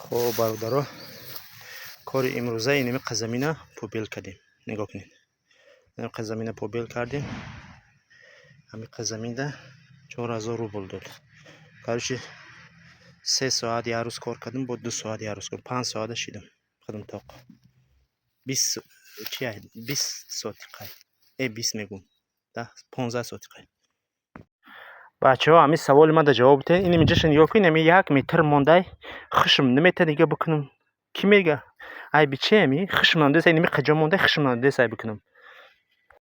Хоб, бародаро, кори имрӯза инами замина побел кардем. Нигоҳ кунед, инами замина побел кардем. Ҳамиқа заминда 4000 рубл дод. Короче, 3 соат як рӯз кор кардем, бо 2 соат як рӯз кор, 5 соата шидам худам тоқ. Бист чи, 20 сотиқай, бист мегӯм, 15 сотиқай. Бачаҳо, ҳамин саволи ман да ҷавоб диҳед. Ин инҷаша нигоҳ кунед, ҳамин 1 метр мондай, хушм намета нига бикунам. Кӣ мега, айби чи? Ами хушм надеса, инами қаҷо мондай, хушм надеса, ай бикунам.